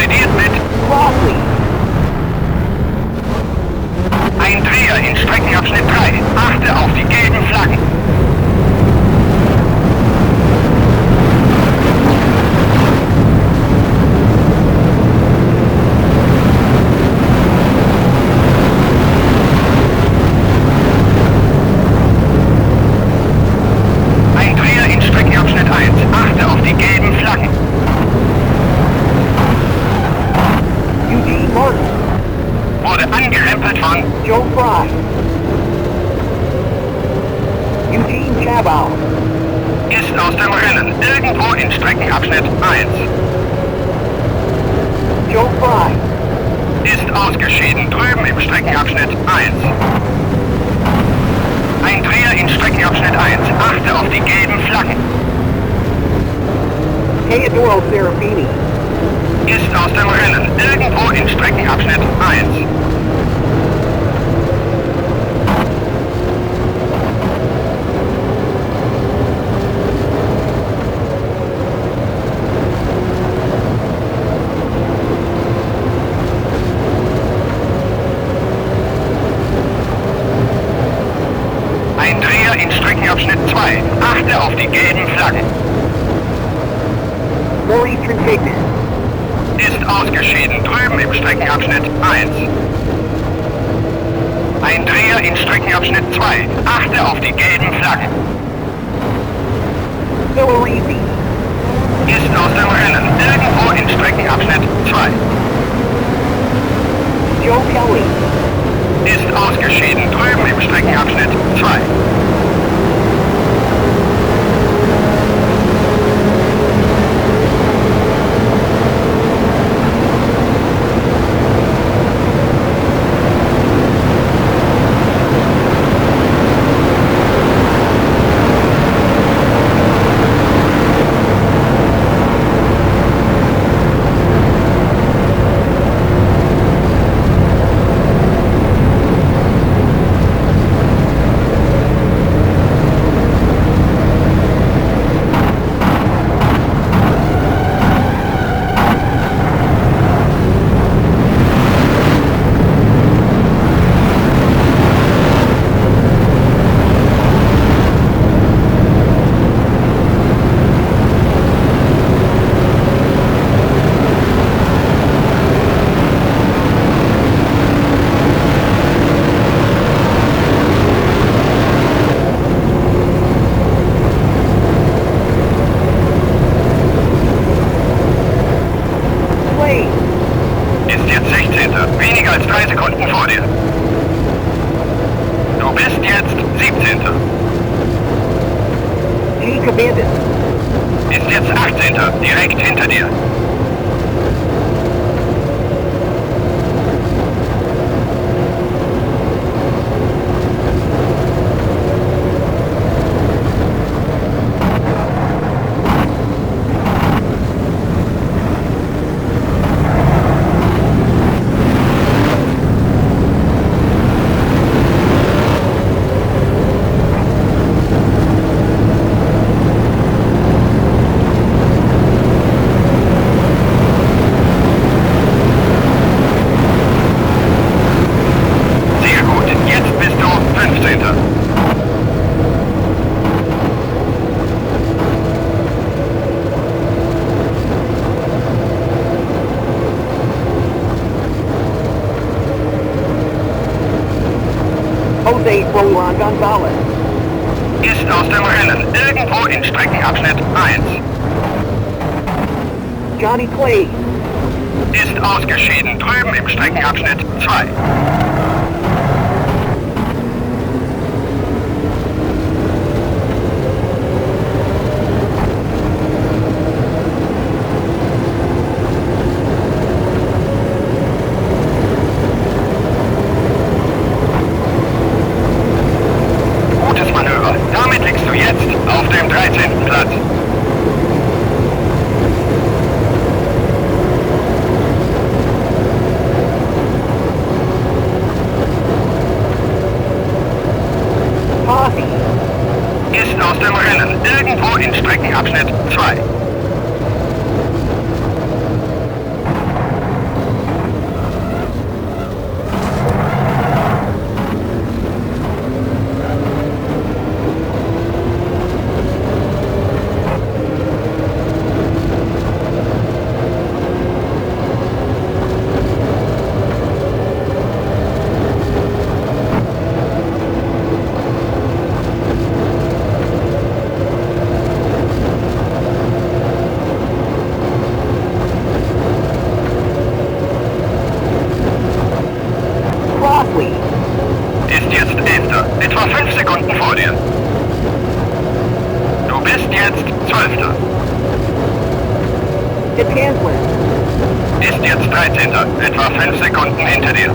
Kollidiert mit Crossley. Ein Dreher in Streckenabschnitt 3. Achte auf die gelben Flaggen. Ein Dreher in Streckenabschnitt 1. Achte auf die gelben Flaggen. Eugene Martin. Wurde angerempelt von Joe Fry. Eugene Chabau. Ist aus dem Rennen. Irgendwo in Streckenabschnitt 1. Joe Fry. Ist ausgeschieden. Drüben im Streckenabschnitt 1. Ein Dreher in Streckenabschnitt 1. Achte auf die gelben Flaggen. Teodoro Serafini. Ist aus dem Rennen. Irgendwo in Streckenabschnitt 1. Ein Dreher in Streckenabschnitt 2. Achte auf die gelben Flaggen. Maurice Trintignant. Ist ausgeschieden. Drüben im Streckenabschnitt 1. Ein Dreher in Streckenabschnitt 2. Achte auf die gelben Flaggen. Villoresi. Ist aus dem Rennen. Irgendwo in Streckenabschnitt 2. Joe Kelly. Ist ausgeschieden. Drüben im Streckenabschnitt 2. Slade. Ist jetzt 16. Weniger als 3 Sekunden vor dir. Du bist jetzt 17. G. Cabindus. Ist jetzt 18. Direkt hinter dir. Sehr gut. Jetzt bist du 15. Jose Froilan Gonzalez. Ist aus dem Rennen. Irgendwo in Streckenabschnitt 1. Johnny Clay. Ist ausgeschieden. Drüben im Streckenabschnitt 2. Gutes Manöver. Damit liegst du jetzt auf dem 13. Platz. Posse. Ist aus dem Rennen. Irgendwo in Streckenabschnitt 2. Ist jetzt 13. Etwa 5 Sekunden hinter dir.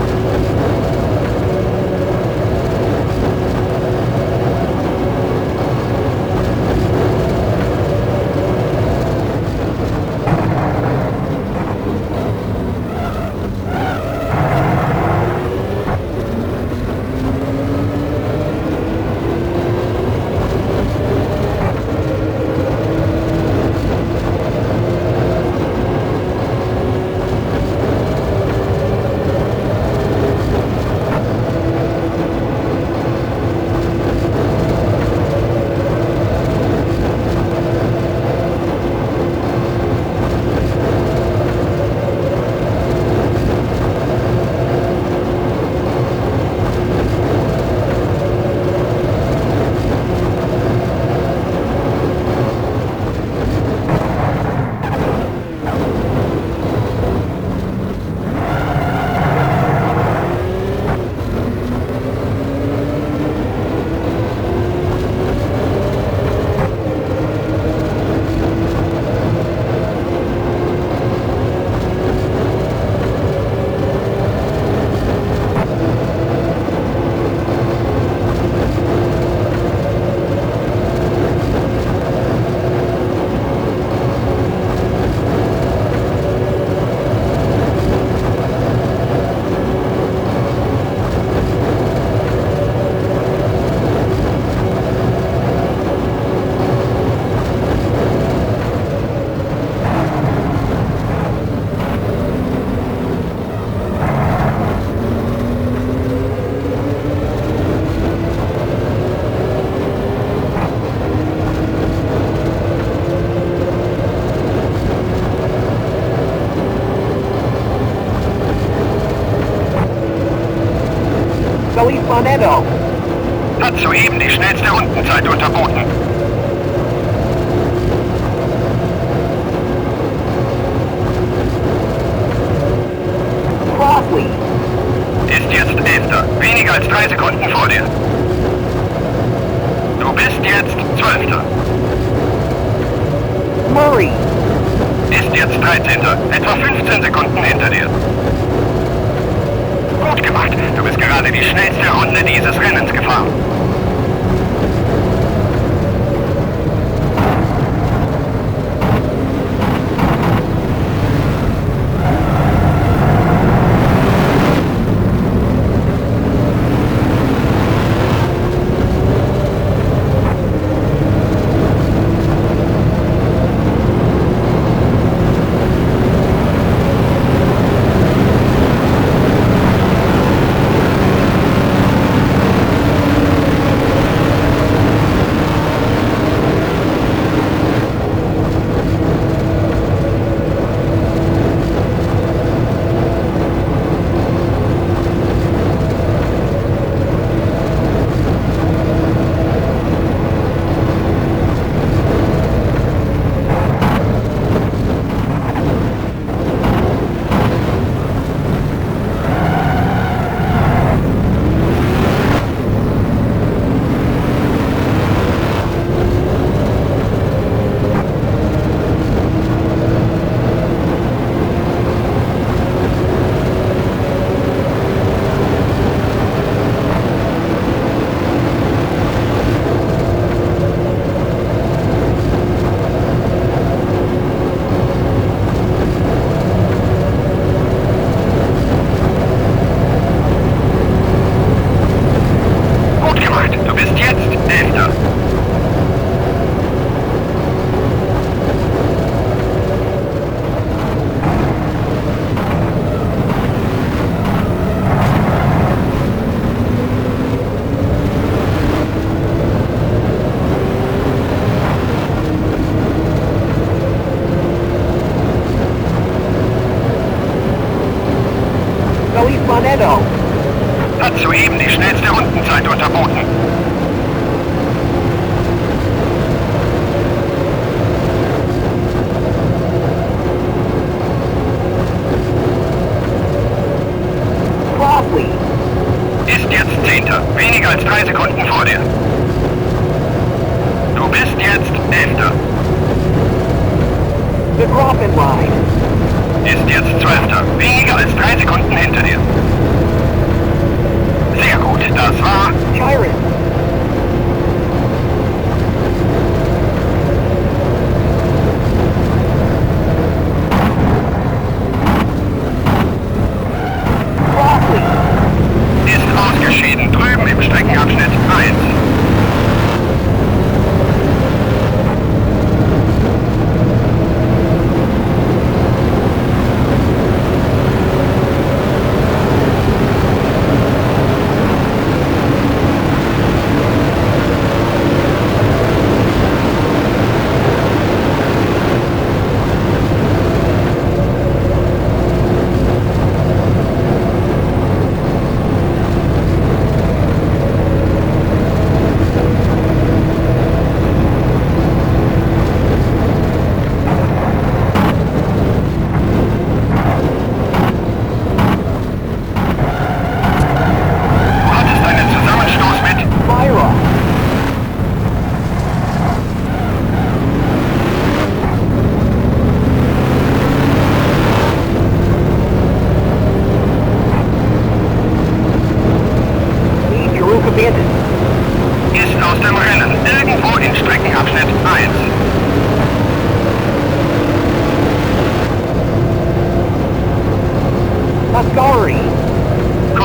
Felipe Bonetto. Hat soeben die schnellste Rundenzeit unterboten. Crossley. Ist jetzt 11. Weniger als 3 Sekunden vor dir. Du bist jetzt 12. Murray. Ist jetzt 13. Etwa 15 Sekunden hinter dir. Gut gemacht. Du bist gerade die schnellste Runde dieses Rennens gefahren.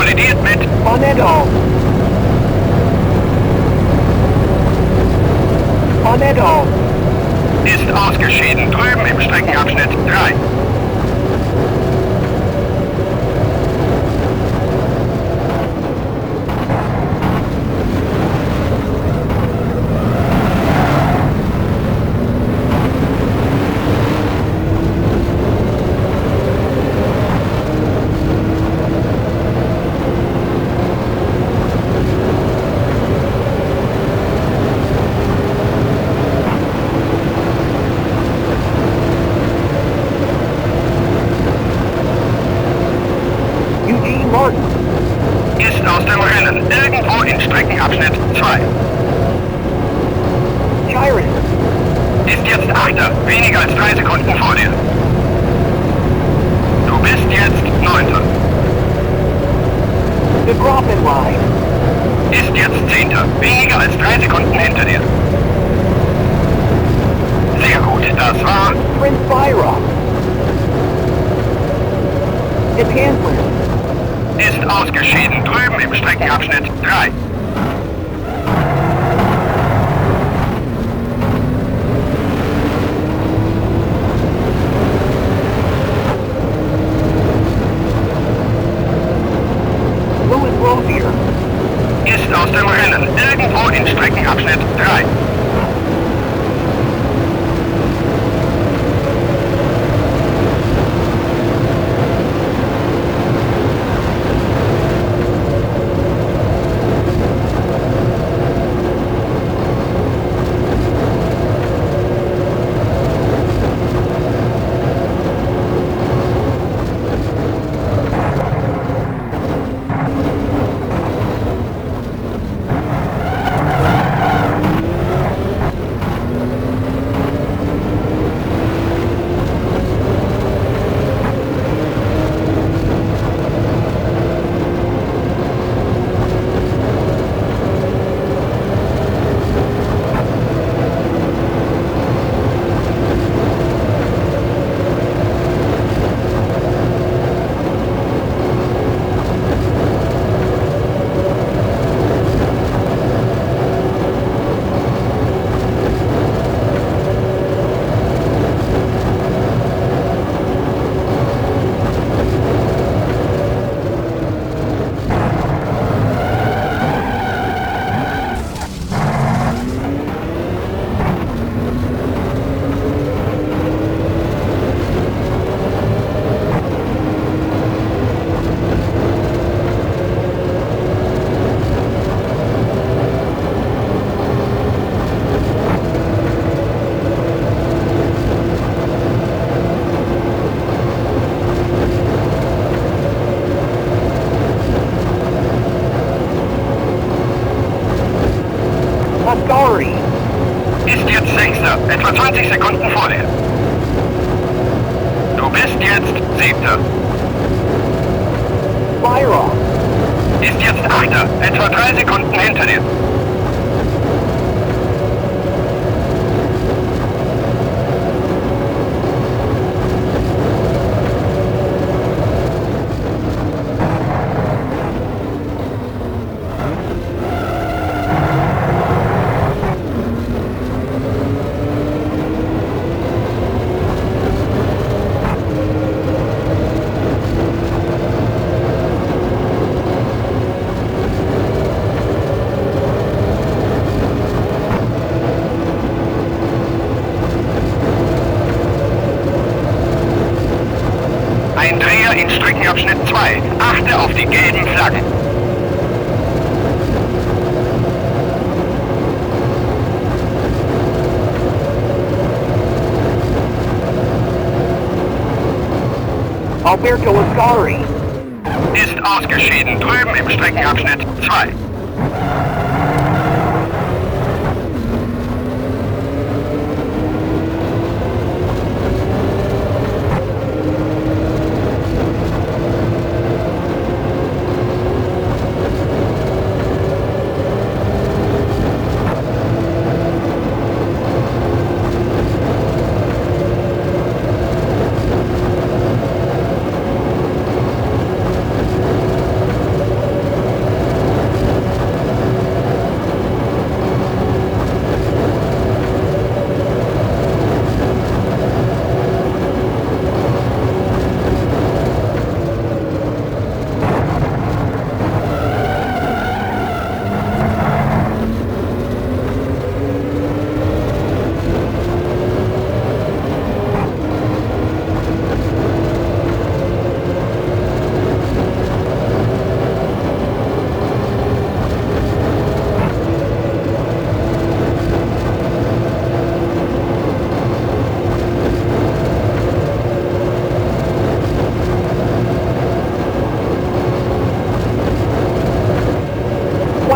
Kollidiert mit Bonetto. Bonetto. Ist ausgeschieden, drüben im Streckenabschnitt 3. Eugene Martin. Ist aus dem Rennen, irgendwo in Streckenabschnitt 2. Chiron. Ist jetzt Achter, weniger als 3 Sekunden vor dir. Du bist jetzt Neunter. The Grafenline. Ist jetzt Zehnter, weniger als 3 Sekunden hinter dir. Sehr gut, das war Prince Byra. Handler. Ist ausgeschieden, drüben im Streckenabschnitt 3. Louis Rozier. Ist aus dem Rennen, irgendwo in Streckenabschnitt 3. Ascari. Ist jetzt Sechster, etwa 20 Sekunden vor dir. Du bist jetzt Siebter. Byra. Ist jetzt Achter, etwa 3 Sekunden hinter dir. Ein Dreher in Streckenabschnitt 2. Achte auf die gelben Flaggen. Alberto Ascari. Ist ausgeschieden, drüben im Streckenabschnitt 2.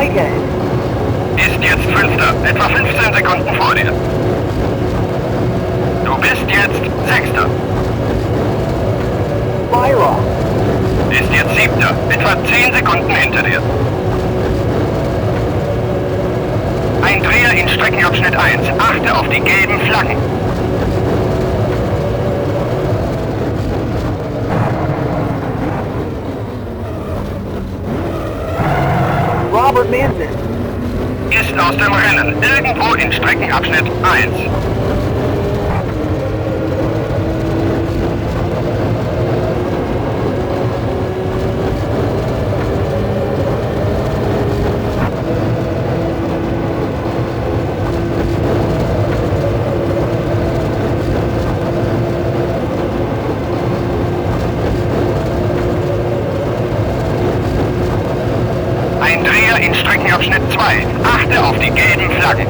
Whitehead. Ist jetzt Fünfter, etwa 15 Sekunden vor dir. Du bist jetzt Sechster. Spira. Ist jetzt Siebter, etwa 10 Sekunden hinter dir. Ein Dreher in Streckenabschnitt 1. Achte auf die gelben Flaggen. Robert Manson. Ist aus dem Rennen, irgendwo in Streckenabschnitt 1. Ein Dreher in Streckenabschnitt 2. Achte auf die gelben Flaggen.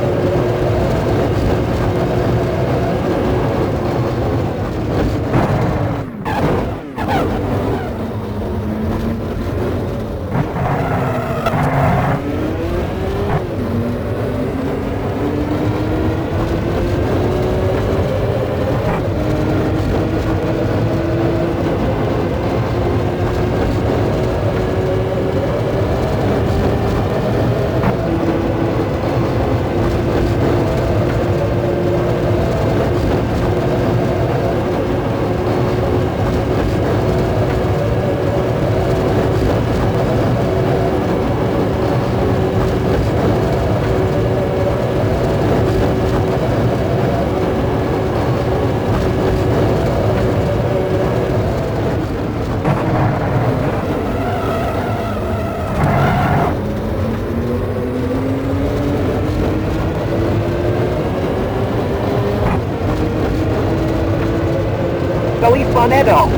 Felice Bonetto.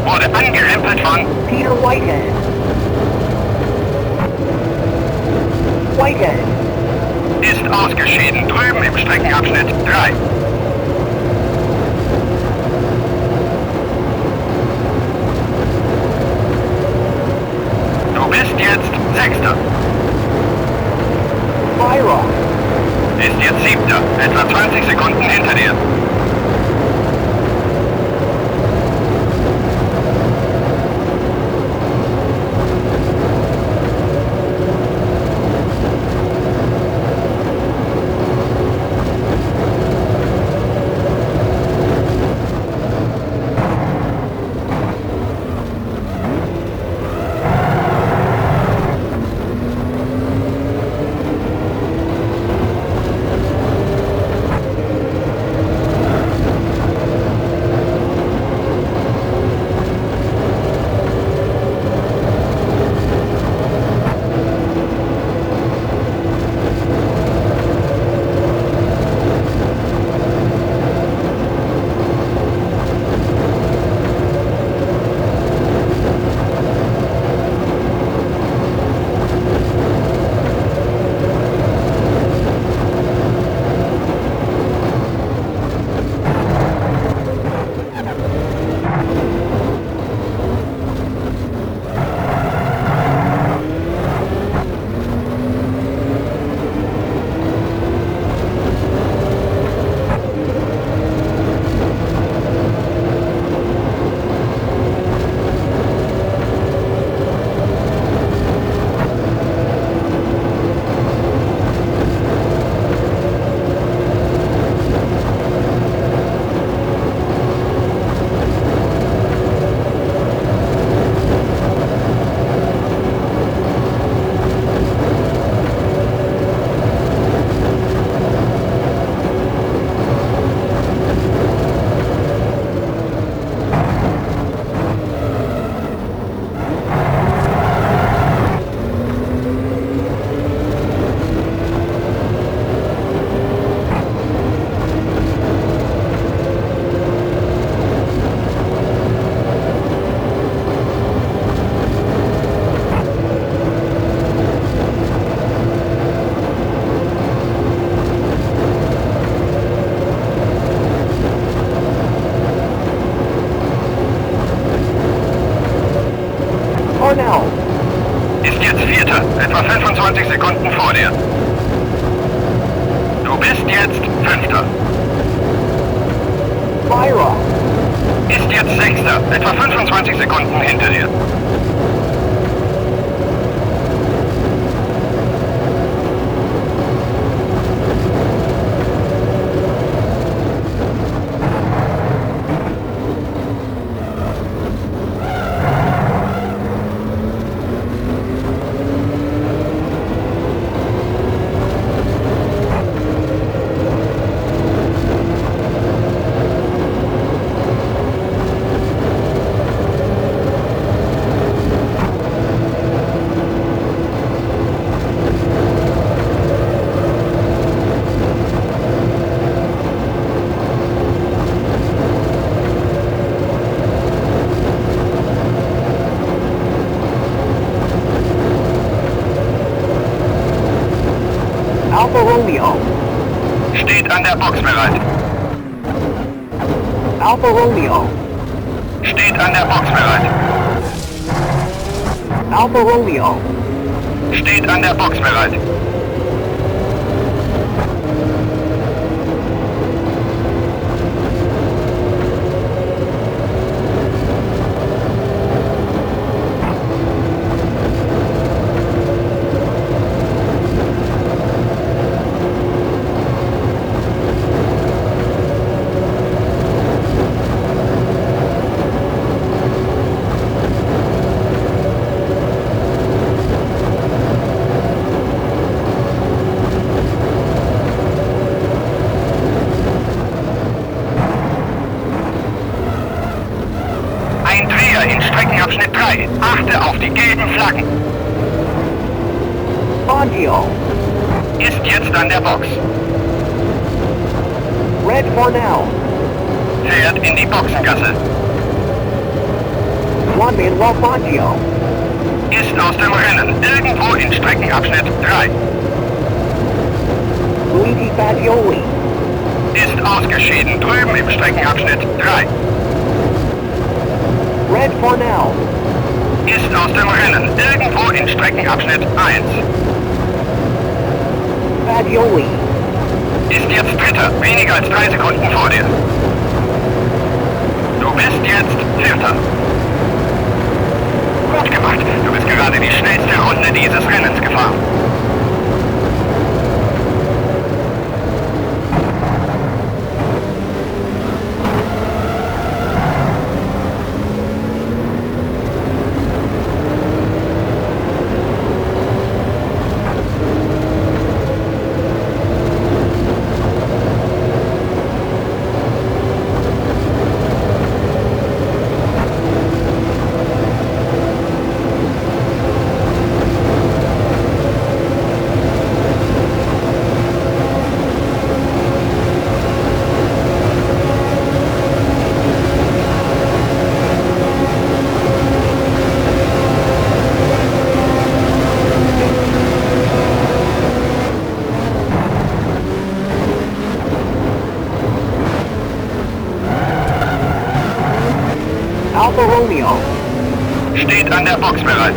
Wurde angerempelt von Peter Whitehead. Whitehead. Ist ausgeschieden, drüben im Streckenabschnitt 3. Du bist jetzt Sechster. Spira. Ist jetzt Siebter, etwa 20 Sekunden hinter dir. Parnell. Ist jetzt Vierter, etwa 25 Sekunden vor dir. Du bist jetzt Fünfter. Spira. Ist jetzt Sechster, etwa 25 Sekunden hinter dir. Alfa Romeo. Steht an der Box bereit. Alfa Romeo. Steht an der Box bereit. Alfa Romeo. Steht an der Box bereit. Ein Dreher in Streckenabschnitt 3. Achte auf die gelben Flaggen. Fangio. Ist jetzt an der Box. Red Farnell. Fährt in die Boxengasse. Juan Manuel Fangio. Ist aus dem Rennen. Irgendwo in Streckenabschnitt 3. Luigi Fagioli. Ist ausgeschieden. Drüben im Streckenabschnitt 3. Red Farnell. Ist aus dem Rennen. Irgendwo in Streckenabschnitt 1. Fagioli. Ist jetzt Dritter. Weniger als 3 Sekunden vor dir. Du bist jetzt Vierter. Gut gemacht. Du bist gerade die schnellste Runde dieses Rennens gefahren. Alfa Romeo. Steht an der Box bereit.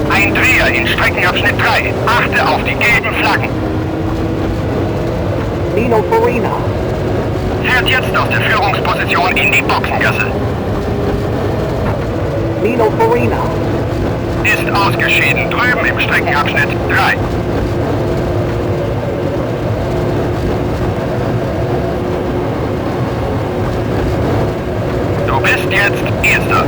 Ein Dreher in Streckenabschnitt 3. Achte auf die gelben Flaggen. Nino Farina. Fährt jetzt aus der Führungsposition in die Boxengasse. Nino Farina. Ist ausgeschieden, drüben im Streckenabschnitt 3. Du bist jetzt Erster.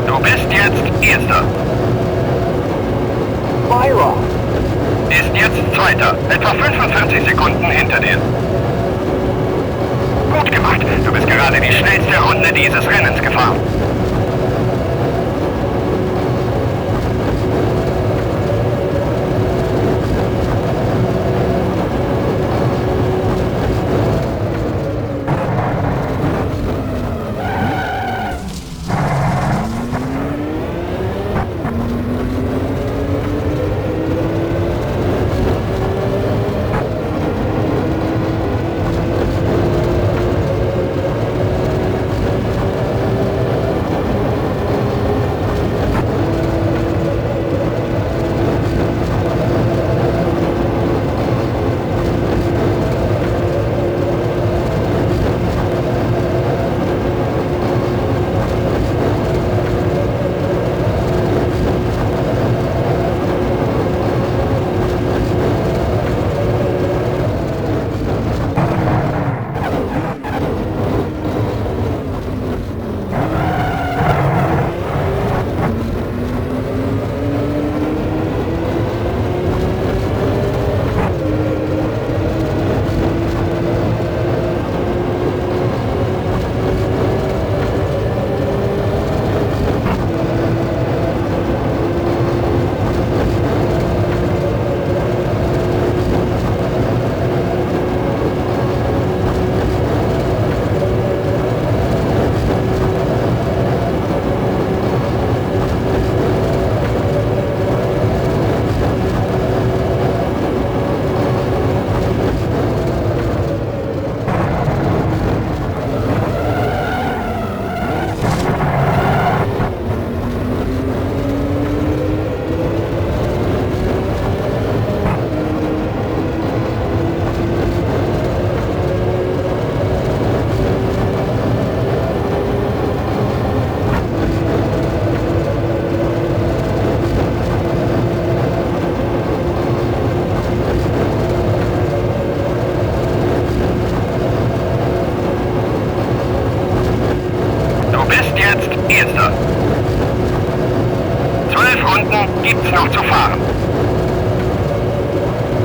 Du bist jetzt Erster. Spyro. Ist jetzt Zweiter. Etwa 45 Sekunden hinter dir. Gut gemacht. Du bist gerade die schnellste Runde dieses Rennens gefahren. Erster. 12 Runden gibt's noch zu fahren.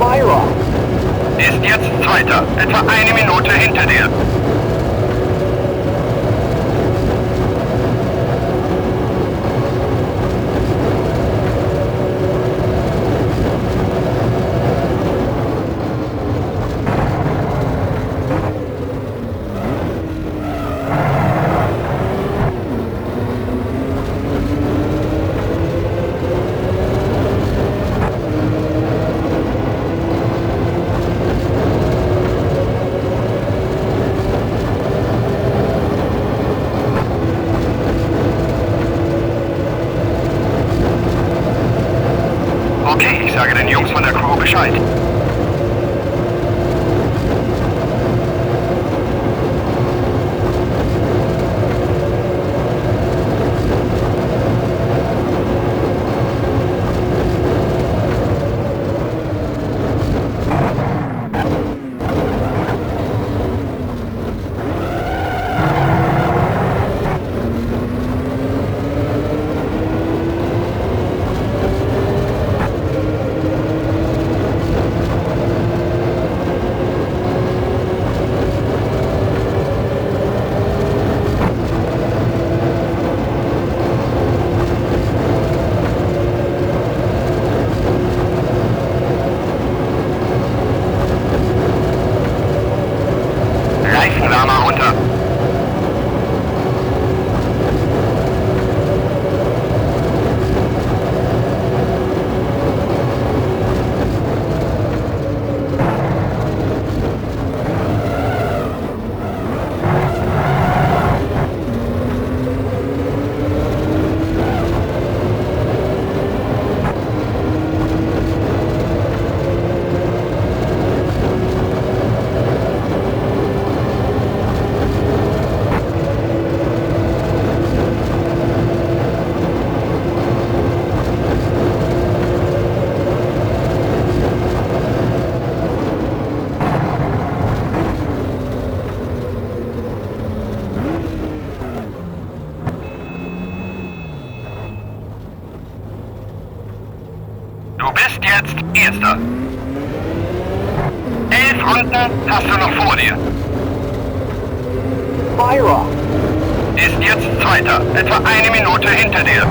Spira. Ist jetzt Zweiter, etwa eine Minute hinter dir. Okay, ich sage den Jungs von der Crew Bescheid. Reifenwärmer runter. Du bist jetzt Erster. 11 Runden hast du noch vor dir. Spira. Ist jetzt Zweiter, etwa eine Minute hinter dir.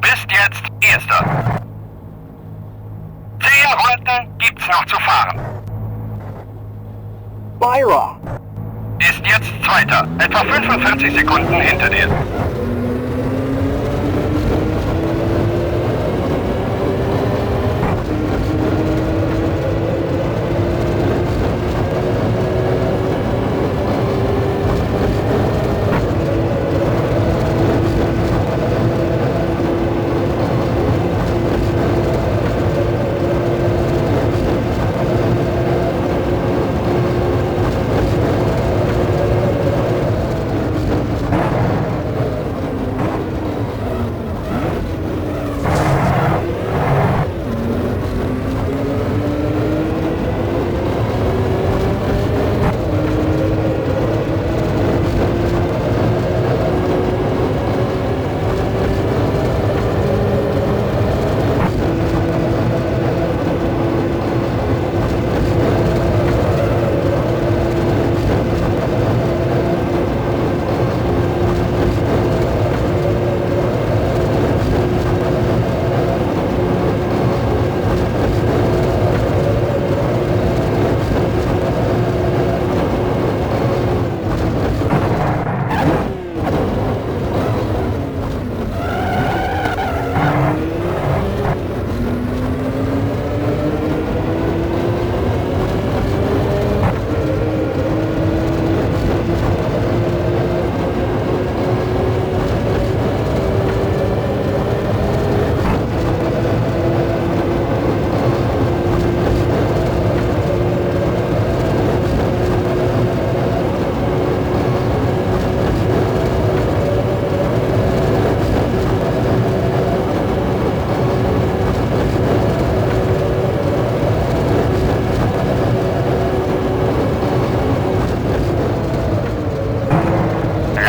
bist jetzt Erster. 10 Runden gibt's noch zu fahren. Byra. Ist jetzt Zweiter, etwa 45 Sekunden hinter dir.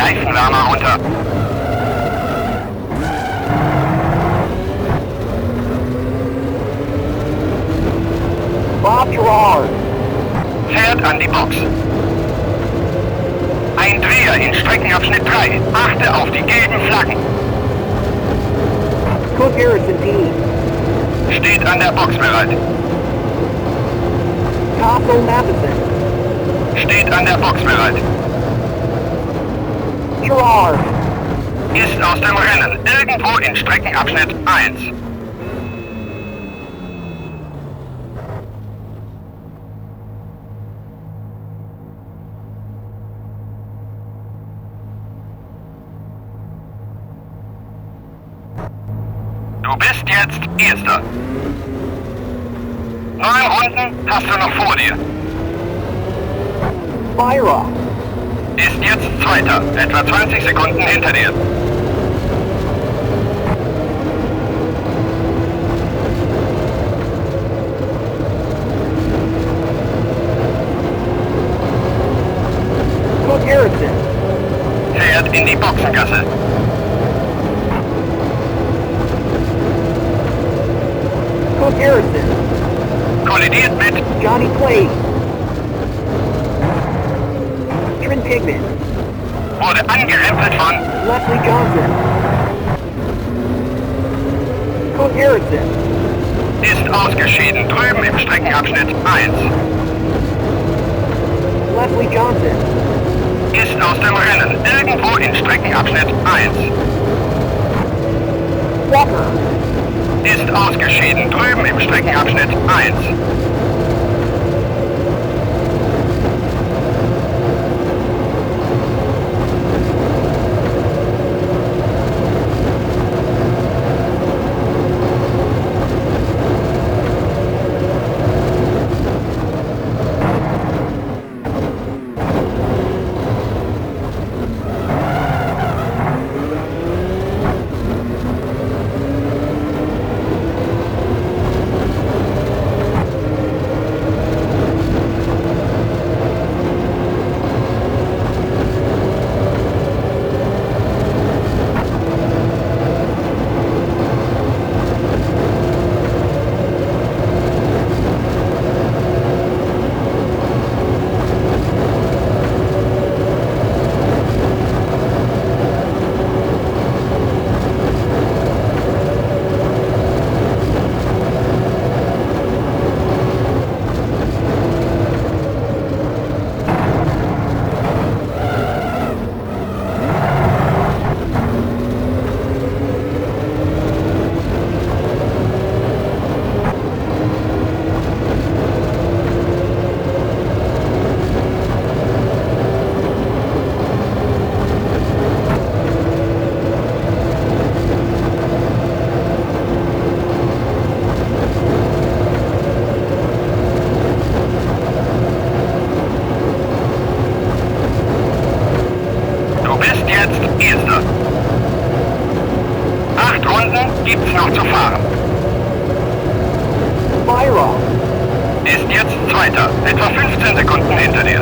Reifenwärmer runter. Bob Gerard. Fährt an die Box. Ein Dreher in Streckenabschnitt 3. Achte auf die gelben Flaggen. Cook Harrison Team. Steht an der Box bereit. Castle Matheson. Steht an der Box bereit. Gerard. Ist aus dem Rennen. Irgendwo in Streckenabschnitt 1. Du bist jetzt Erster. 9 Runden hast du noch vor dir. Byra. Ist jetzt Zweiter, etwa 20 Sekunden hinter dir. Cook Harrison. Fährt in die Boxengasse. Cook Harrison. Kollidiert mit Johnny Clay. Trin Pigman. Wurde angerempelt von Leslie Johnson. Cook Harrison. Ist ausgeschieden, drüben im Streckenabschnitt 1. Leslie Johnson. Ist aus dem Rennen, irgendwo in Streckenabschnitt 1. Walker. Ist ausgeschieden, drüben im Streckenabschnitt 1. Zweiter, etwa 15 Sekunden hinter dir.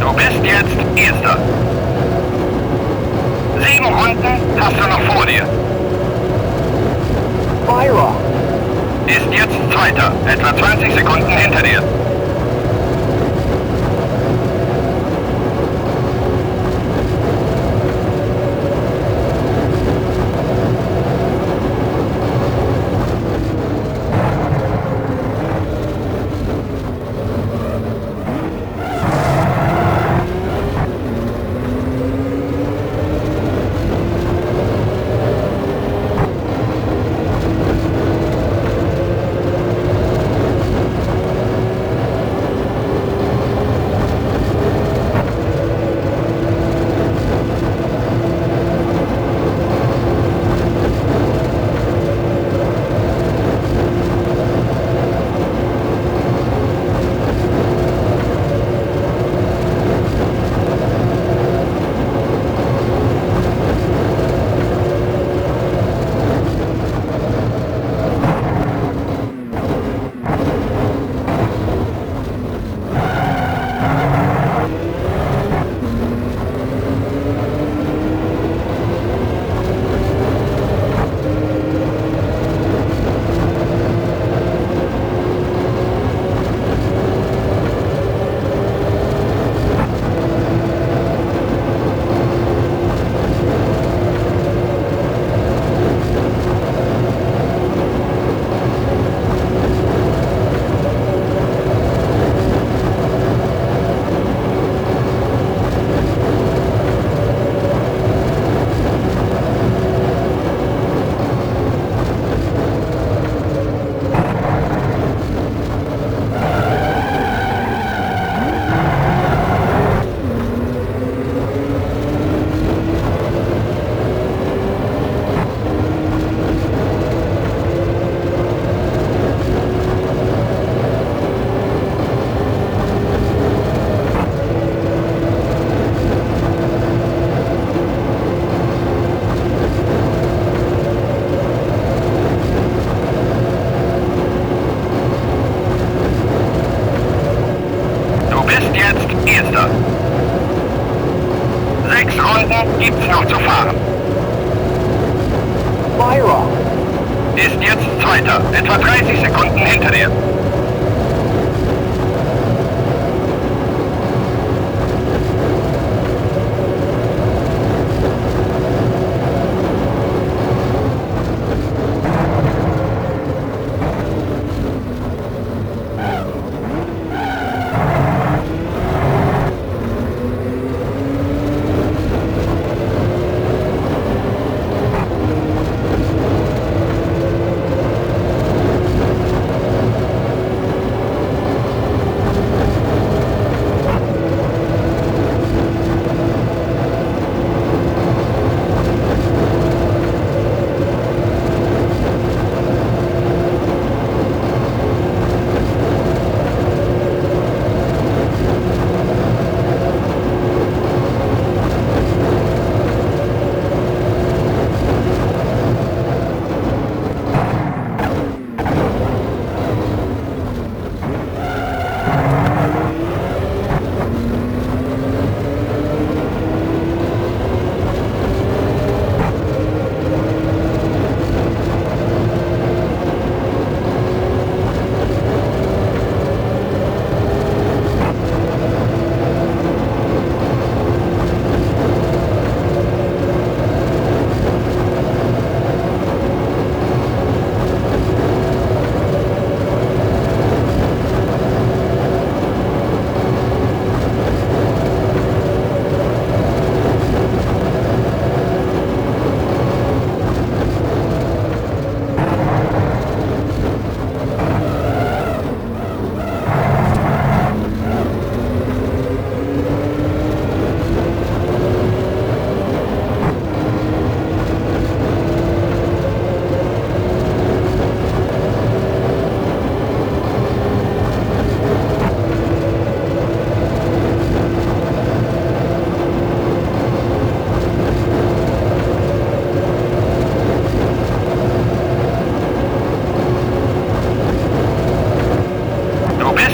Du bist jetzt Erster. 7 Runden hast du noch vor dir. Byra. Ist jetzt Zweiter, etwa 20 Sekunden hinter dir. Erster. 6 Runden gibt's noch zu fahren. Byra. Ist jetzt Zweiter, etwa 30 Sekunden hinter dir.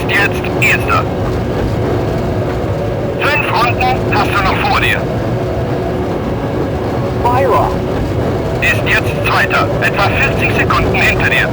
Ist jetzt Erster. 5 Runden hast du noch vor dir. Byron. Ist jetzt Zweiter, etwa 40 Sekunden hinter dir.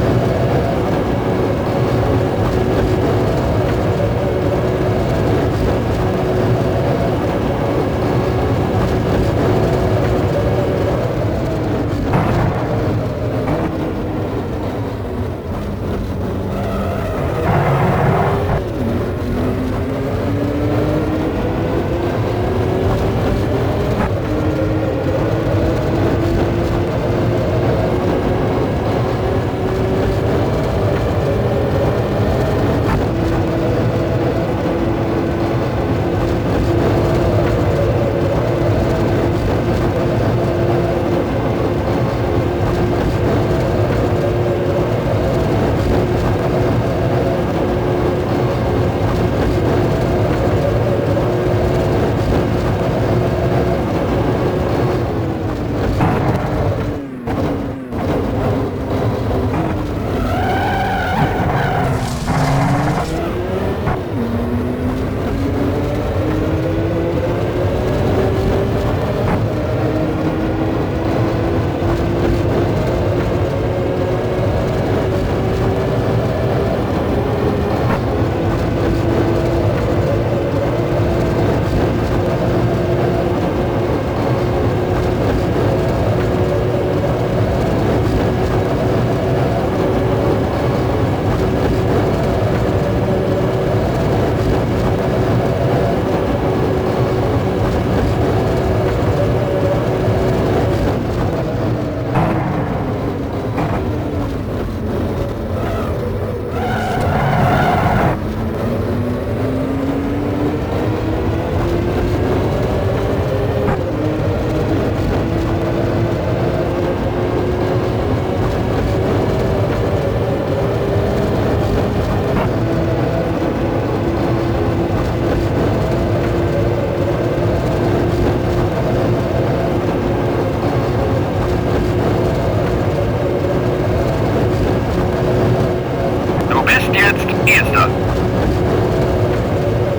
Erster.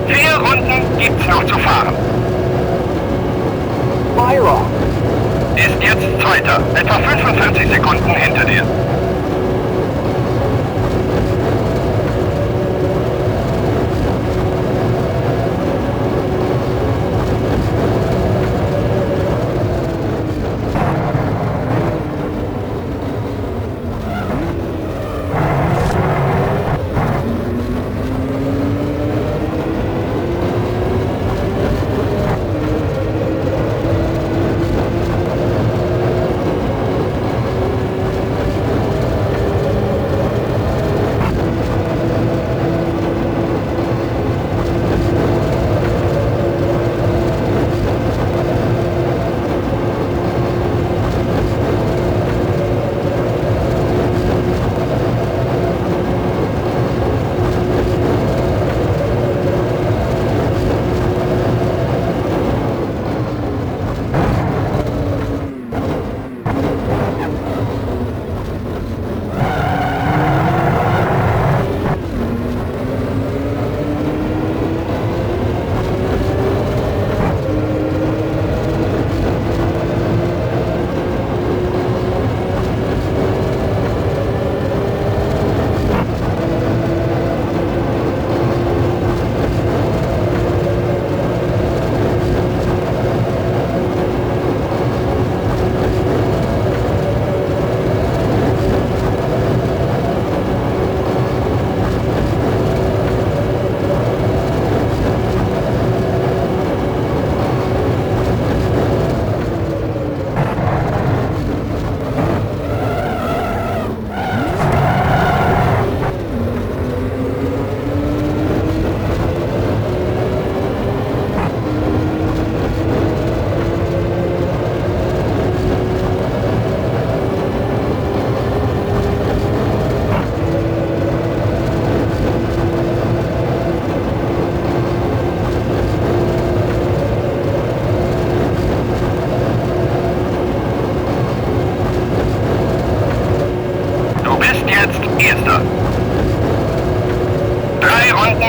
4 Runden gibt's noch zu fahren. Byron. Ist jetzt Zweiter, etwa 45 Sekunden hinter dir.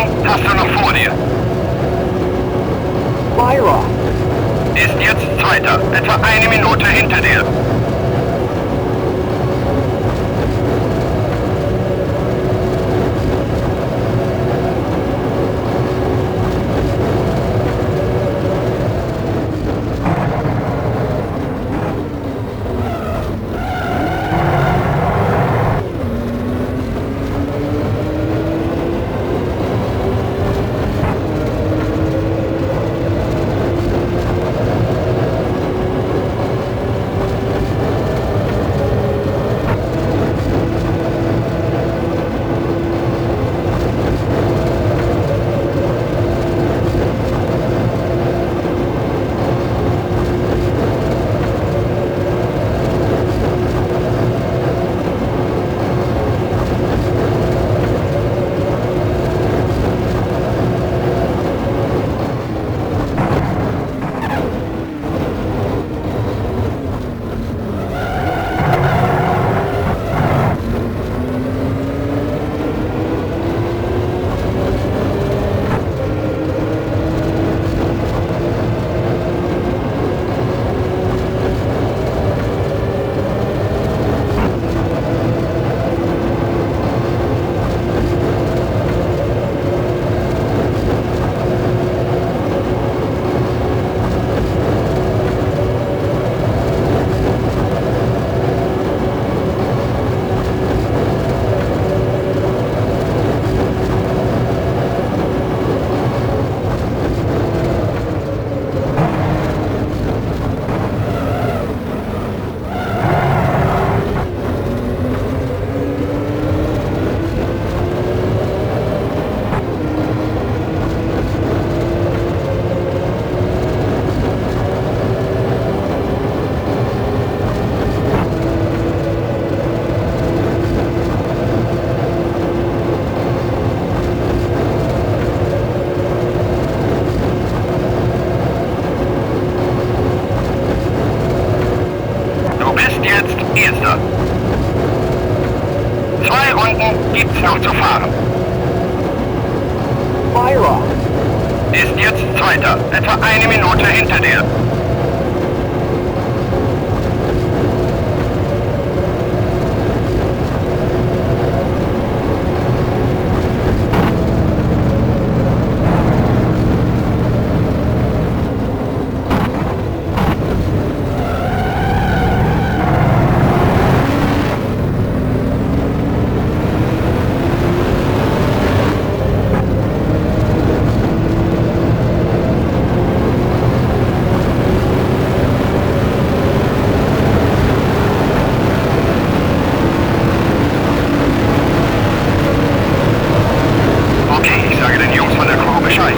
Runden hast du noch vor dir. Lyra. Ist jetzt Zweiter, etwa eine Minute hinter dir. Du bist jetzt Erster. 2 Runden gibt's noch zu fahren. Lyra. Ist jetzt Zweiter, etwa eine Minute hinter dir. Okay, ich sage den Jungs von der Crew Bescheid.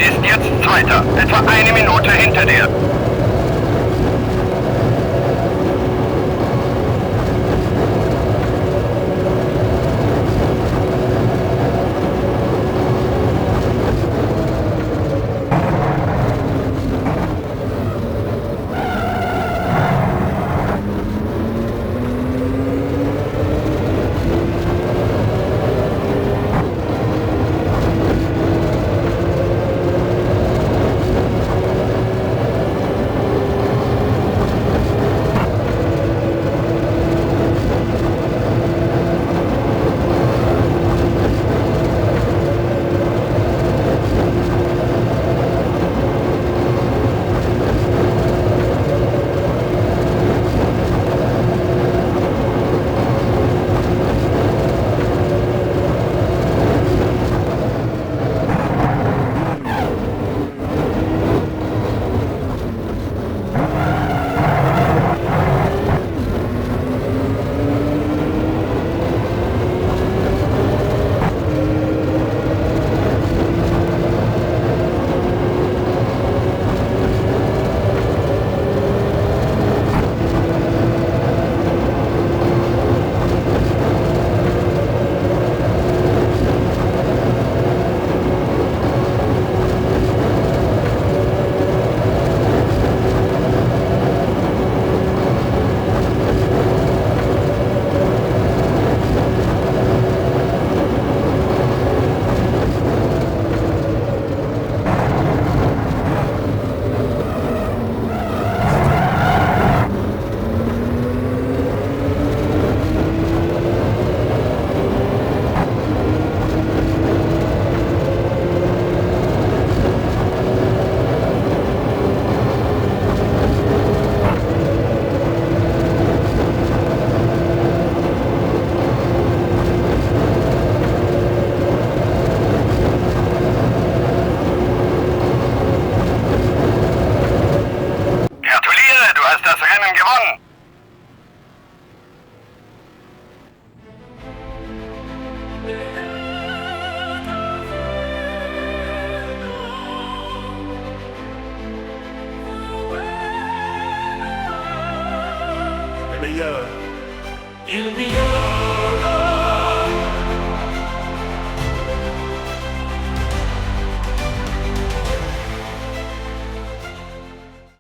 Ist jetzt Zweiter, etwa eine Minute hinter dir. Gratuliere, du hast das Rennen gewonnen. El meilleur. El meilleur.